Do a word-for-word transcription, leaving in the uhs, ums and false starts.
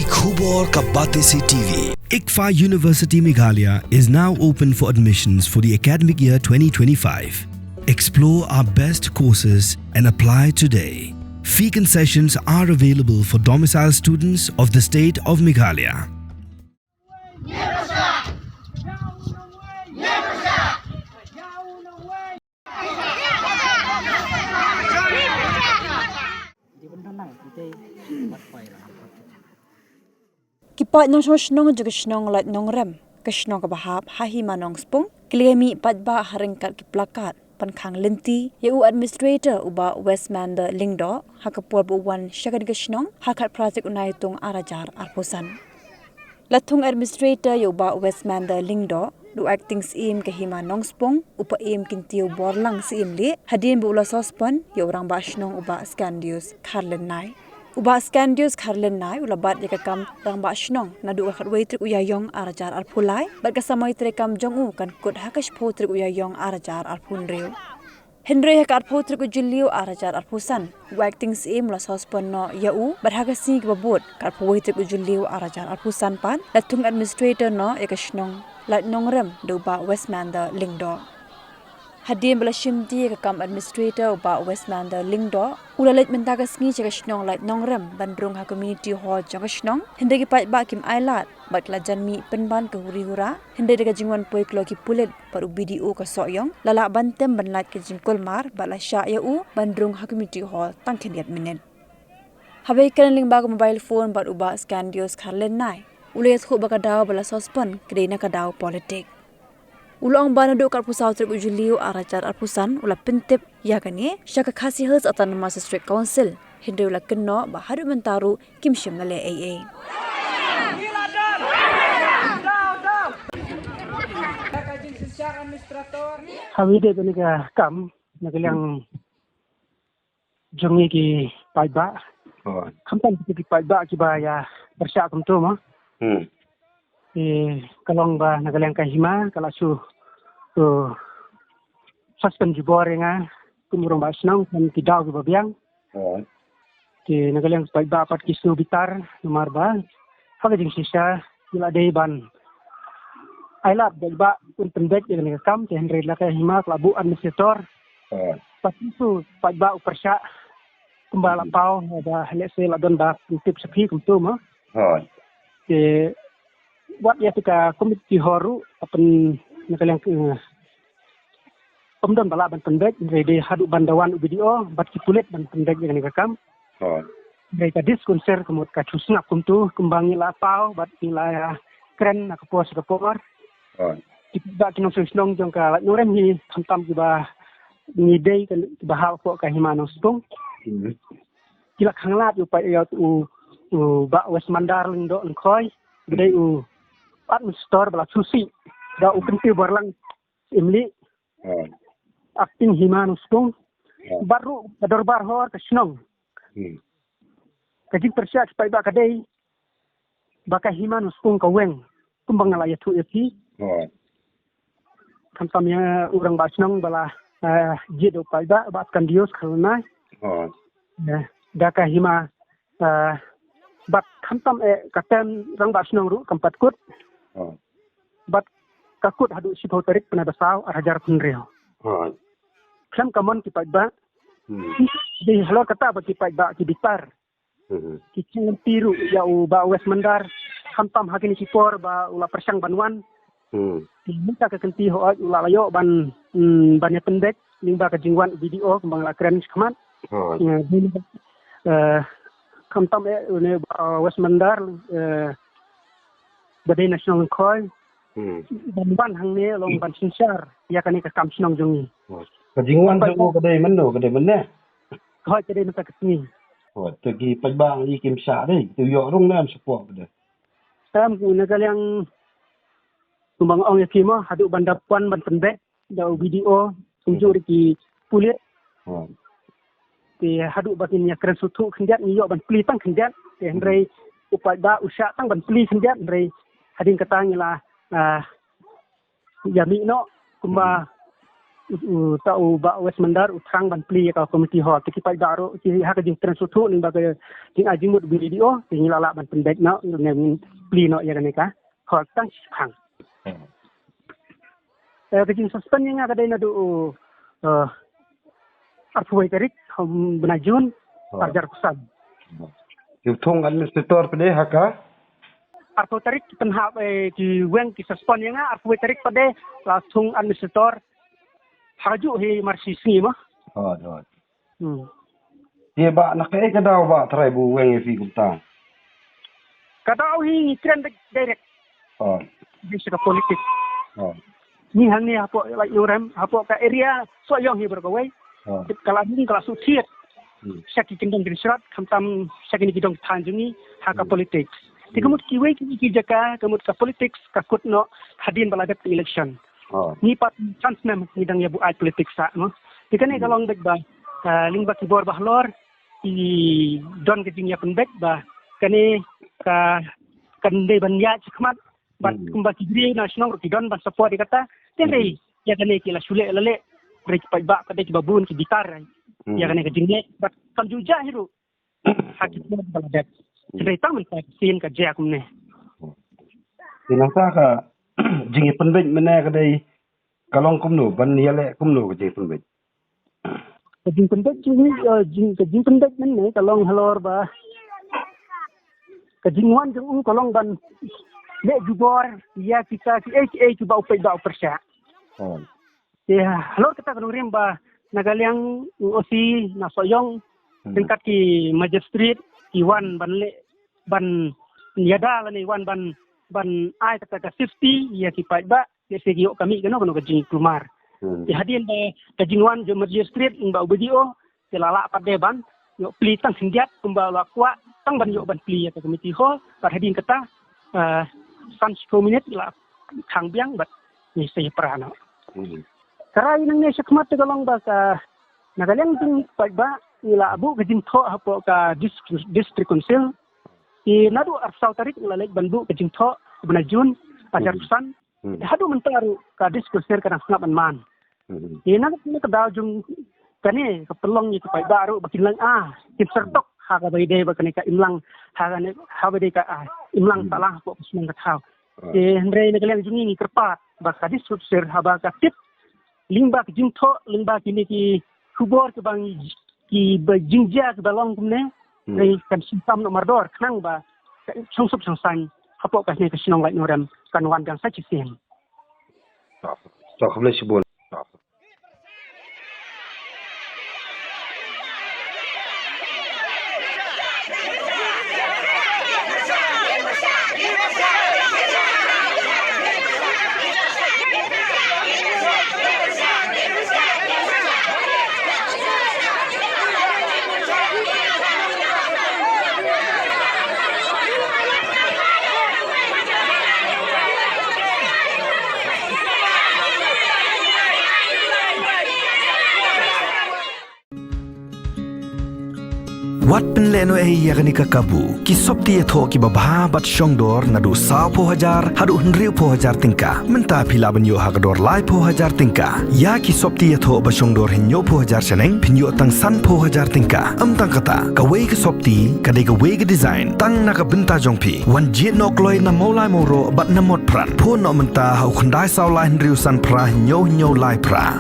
Khubor ka Batesi T V. ICFAI University Meghalaya is now open for admissions for the academic year twenty twenty-five. Explore our best courses and apply today. Fee concessions are available for domicile students of the state of Meghalaya. Ki paid nongshong shnong jong ka shnong Laitongrem, ka shnong kaba hap ha hima Nongspung, ki la ïa mih paidbah ha ryngkat ki placard ban khang lynti ïa u administrator u Bah Westmander Lyngdoh ha ka por ba u wan sha kane ka shnong ha ka khatphra tarik u Naitung ar hajar arphew san. La thung administrator ïa u Bah Westmander Lyngdoh da u acting syiem ka hima Nongspung, u Paiem Kyntiew Borlang Syiemlieh, hadien ba u la suspend ïa u rangbah shnong u Bah Scandius Kharlynnai. U Bah Scandius Kharlynnai u la bat ïa ka kam rangbah shnong naduh ka khatwei tarik u Ïaïong ar hajar arphew lai, bad ka samoi treikam jong u kan kut ha ka shiphew tarik u Ïaïong ar hajar arphew hynriew. Hynrei ha ka arphew tarik u Jylliew ar hajar arphew san, u acting syiem u la suspend noh ïa u, bad ha ka sngi kaba bud, ka arphew wei tarik u Jylliew ar hajar arphew san pat, la thung administrator noh ïa ka shnong Laitongrem da u Bah Westmander Lyngdoh. Hadien ba la shimti ïa ka kam administrator u Bah Westmander Lyngdoh, u la leit mynta ka sngi sha ka shnong Laitongrem ban rung ha community hall jong ka shnong, hynrei ki paidbah kim ailad bad ki la jan mih pynban ka huri hura, hynrei da ka jingwan poi kloi ki pulit bad u B D O ka Sohiong, la lah ban tem ban lait ka jingkulmar bad la shah ïa u ban rung ha community hall tang khyndiat minit. Haba ïakren lyngba ka mobile phone bad u Bah Scandius Kharlynnai, u la ïathuh ba ka daw ba la suspend ka dei na ka daw politik. U la ong ba naduh ka arphew saw tarik u Jylliew ar hajar arphew san u la pyntip ïa kane sha ka Khasi Hills Autonomous District Council, hynrei u la kynnoh ba haduh mynta ruh kim shym la leh ei ei. Haba ïadei bad kane ka kam, na ka liang jong ngi ki paidbah. Oh. Khamtam ki paidbah kiba ïa pyrshah kumto mo. Hmm. Te ka long ba na ka liang ka hima ka la shu, uh, suspend jubor ïa nga kum u rangbah shnong, kum ki daw kiba biang. Oh. Te na ka liang paidbah pat ki shu bitar namar ba ha ka jingshisha ki la dei ban ailad paidbah un pynbeit ïa kane ka kam, te hynrei la ka hima ka la buh administrator. Oh. Pat ki shu paidbah u pyrshah kumba la paw ba lehse la don ba pyntip sha phi kumto mo. Oh. Te wat ïa te ka community hall ruh, a pyn, na ka liang, eh, ym don ba lah ban pynbeit, hynrei dei haduh ban da wan u B D O bad ki pulit ban pynbeit ïa kane ka kam. Oh. Hynrei ka disconcert ka mut ka shu sngap kumto, kumba ngi la paw bad ngi la, eh, kren na ka por sha ka por. Oh. Ki paidbah ki nongshong shnong jong ka Laitongrem hi, khamtam kiba ngi dei kiba hap hapoh ka hima Nongspung. Hmm. Ki la khanglad ïa u paid, ïa u, u Bah Westmander Lyngdoh Lyngkhoi, ba dei u administrator ba la shu sih da u Kyntiew Borlang Syiemlieh. Oh. Acting hima Nongspung. Oh. Bad ruh ka dorbar hor ka shnong. Hmm. Ka jingpyrshah ki paidbah ka dei ba ka hima Nongspung ka weng, kumba nga la ïathuh ïa phi. Oh. Khamtam ïa u rangbah shnong ba la, eh, jied u paidbah, Bah Scandius Kharlynnai. Oh. Eh, da ka hima, eh, bad khamtam eh ka term rangbah shnong ruh kam pat kut. Oh. Bad ka kut haduh shiphew tarik bnai ba saw ar hajar arphew hynriew. Oh. Khlem ka mon ki paidbah. Hmm. Dei halor kata ba ki paidbah ki bitar. Hmm. Ki khang lynti ruh ïa u Bah Westmander, khamtam ha kine ki por ba u la pyrshang ban wan. Hmm. Te mynta ka kynti hooid u la la ïoh ban, hmm, ban ïa pynbeit lyngba ka jingwan u B D O kumba nga la kren shakhmat. Oh. Eh, eh, khamtam eh une Bah Westmander, eh, ba dei National Lyngkhoi. Hmm. Ban wan hangne long ban synshar ïa kane ka kam shnong jong ngi. Oh. Ka jingwan jong u ka dei mynno, ka dei mynne? Hooid, ka dei mynta ka sngi. Oh, te ki paidbah ngi kim shah dei, te ïoh rung ne em shapoh ka dei. Em, na ka liang kumba nga ong ïa phi mo, haduh ban da wan ban pynbeit da u B D O, kumjuh ruh ki pulit. Oh. Te haduh ba kin ïa kren sngewthuh khyndiat ngi ïoh ban plie tang khyndiat. Te hynrei u paidbah u shah tang ban plie khyndiat, hynrei hadien kata ngi la, ah, ïa mih noh kumba, hmm, u, ta u Bah West Mandar u thrang ban plie ïa ka community hall. Te ki paidbah ruh ki ha ka jingtrei sngewthuh lyngba ka jingai jingmut u B D O, te ngi la lah ban pynbeit noh, ne ngin plie noh ïa kane ka hall tang shi khang. Hmm. Eh, ka jingsuspend ïa nga ka dei naduh u, eh, arphew wei tarik, um, bnai Jun, oh, arhajar arphew san. Ki thung administrator pat de ha ka? Arphew tarik ki pynhap, eh, ki weng ki suspend ïa nga, arphew wei tarik pat de la thung administrator ha kajuh hi marshi sngi mo. Oh, oh. Hmm. Te Bah, na kaei ka daw Bah trai ba u weng ïa phi kumta? Ka daw hi ngi kren di-, direct. Oh. Di sha ka politics. Oh. Ngi hangne hapoh Laitumkhrah, hapoh ka area Sohiong hi baroh kawei. Oh. Ka la dang ka la shu thied. Hmm. Sha ki kyndong kynshrad, khamtam sha kine ki dong ki thaiñ jong ngi ha ka, hmm, politics. Te, hmm, ka mut kiwei ki, ki jaka, ka mut ka politics ka kut noh hadien ba la dep election. Oh. Ngi pat chance ne em ngi dang ïa buaid politics sah mo. Te kane ka, hmm, long beit ba, ah, lyngba ki bor ba halor ki don ka jingïapynbeit ba kane ka, kan dei ban ïaid shakhmat bad, hmm, kumba ki briew na shnong ruh ki don ban support ïa kata. Te, hmm, hynrei ïa kane ki la shu leh la leh, hynrei ki paidbah pat de kiba bun ki bitar, hmm, ïa kane ka jingleh bad kam ju jah hi ruh ha ki por ba la dep. Hynrei tang mynta ka sien ka jia kumne. Te nangta ka jingïapynbeit mynne ka dei ka long kumno, ban ïaleh kumno ka jingpynbeit? Ka jingpynbeit jong, eh, jing, ka jingpynbeit mynne ka long halor ba ka jingwan jong u ka long ban leh jubor ïa kita kiei kiei kiba u paidbah u pyrshah. Oh. Te halor kata ka nongrim ba na ka liang u O C na Sohiong, hmm, ryngkat ki magistrate ki wan ban leh, ban ïada lane wan ban, ban ai kata ka safety ïa ki paidbah. Lehse ki ïoh ka mih kano kano ka jingkulmar. Hmm. Te hadien ba ka jingwan jong magistrate lyngba u B D O, te la lah pat de ban ïoh plie tang khyndiat kumba la kwah, tang ban ïoh ban plie ïa ka community hall, bad hadien kata, eh, san shiphew minit la khang biang bad ngi sa ïapra noh. Hmm. Ka rai nangne shakhmat te ka long ba ka, na ka liang jong ngi paidbah ngi la buh ka jingthoh hapoh ka dis-, district council. Te naduh arphew saw tarik ngi la leit ban buh ka jingthoh, bnai Jun, arhajar arphew san. Hmm. Haduh mynta ruh ka district council ka dang sngap man man. Hmm. Te na ka, na ka daw jong kane ka pynlong ïa ki paidbah ruh ba kin lang, ah, kin syrtok ha kaba ïadei bad kane ka imlang, ha kane, ha kaba ïadei ka, ah, imlang, hmm, sahlang hapoh ka shnong ka thaw. Ah. Te hynrei na ka liang jong ngi ngi kyrpad ba ka district council haba ka tip lyngba ka jingthoh, lyngba kine ki khubor kiba ngi, kiba jingjia kiba long kumne, hmm, hynrei kan shim tam noh mardor khnang ba ka shongsuk shongsaiñ hapoh kane ka shnong Laitumkhrah kan wan biang sa shisien. To, khublei shibun. Wat pynlehnohei ïa kane ka kabu. Ki sopti ïathoh kiba bha bad shongdor naduh sawphew hajar haduh hynriewphew hajar tyngka. Mynta phi lah ban ïoh ha ka dor laiphew hajar tyngka. Ïa ki sopti ïathoh ba shongdor hynñiewphew hajar shaneng phin ïoh tang sanphew hajar tyngka. Ym tang kata, kawei ka sopti ka dei kawei ka design tang na ka bynta jong phi. Wan jied noh kloi na Mawlai Mawroh bad na Motphran. Phone noh mynta ha u khyndai saw lai hynriew san phra hynñiew hynñiew lai phra.